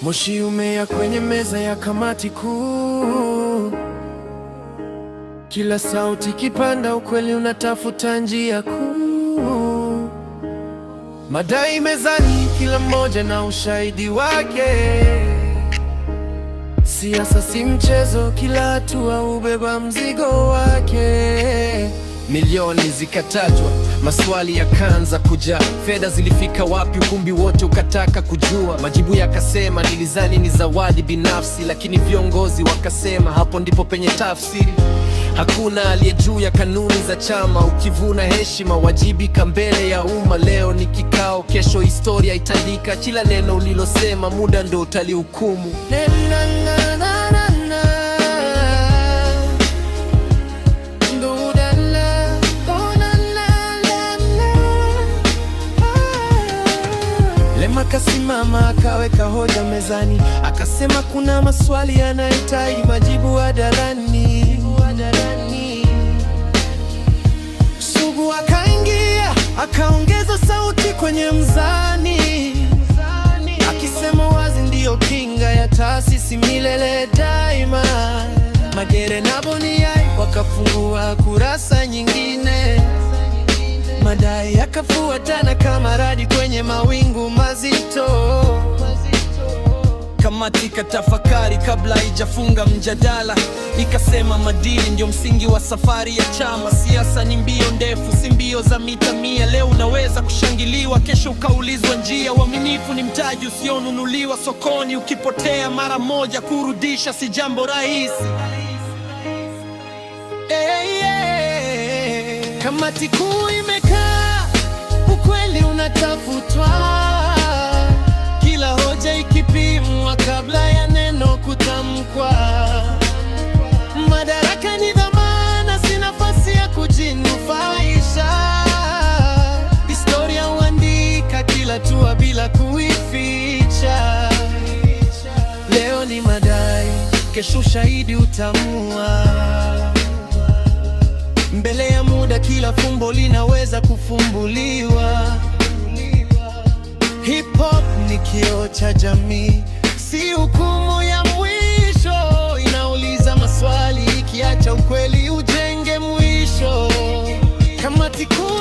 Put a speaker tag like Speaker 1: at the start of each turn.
Speaker 1: Moshi umejaa kwenye meza ya kamati kuu, kila sauti ikipanda, ukweli unatafuta njia kuu. Madai mezani, kila mmoja na ushahidi wake. Siasa si mchezo, kila hatua hubeba mzigo wake.
Speaker 2: Milioni zikatajwa, maswali yakaanza kuja. Fedha zilifika wapi? Ukumbi wote ukataka kujua. Majibu yakasema, nilizani ni zawadi binafsi, lakini viongozi wakasema hapo ndipo penye tafsiri. Hakuna aliye juu ya kanuni za chama. Ukivuna heshima, wajibika mbele ya umma. Leo ni kikao, kesho historia itaandika. Kila neno ulilosema, muda ndo utalihukumu.
Speaker 1: Na, na, na, na, na. Do, da, la, oh, na, la, la, la. Ah. Lema kasimama akaweka hoja mezani, akasema kuna maswali yanahitaji majibu hadharani. Sugu akaingia akaongeza sauti kwenye mzani, akisema wazi ndiyo kinga ya taasisi milele daima. Magere na Boniai wakafungua kurasa nyingine, madai yakafuatana kama radi kwenye mawingu mazito.
Speaker 3: Kamati ikatafakari kabla haijafunga mjadala, ikasema maadili ndio msingi wa safari ya chama. Siasa ni mbio ndefu, si mbio za mita 100. Leo unaweza kushangiliwa, kesho ukaulizwa njia. Uaminifu ni mtaji usionunuliwa sokoni, ukipotea mara moja, kurudisha si jambo rahisi.
Speaker 1: Hey, yeah. Kamati kuu imekaa, ukweli unatafutwa, kila hoja ikipimwa kabla ya neno kutamkwa. Madaraka ni dhamana, si nafasi ya kujinufaisha. Historia huandika kila hatua bila kuificha. Leo ni madai, kesho ushahidi utaamua. Mbele ya muda, kila fumbo linaweza kufumbuliwa. Hip hop ni kioo cha jamii, si hukumu ya mwisho. Inauliza maswali ikiacha ukweli ujenge mwisho. Kamati kuu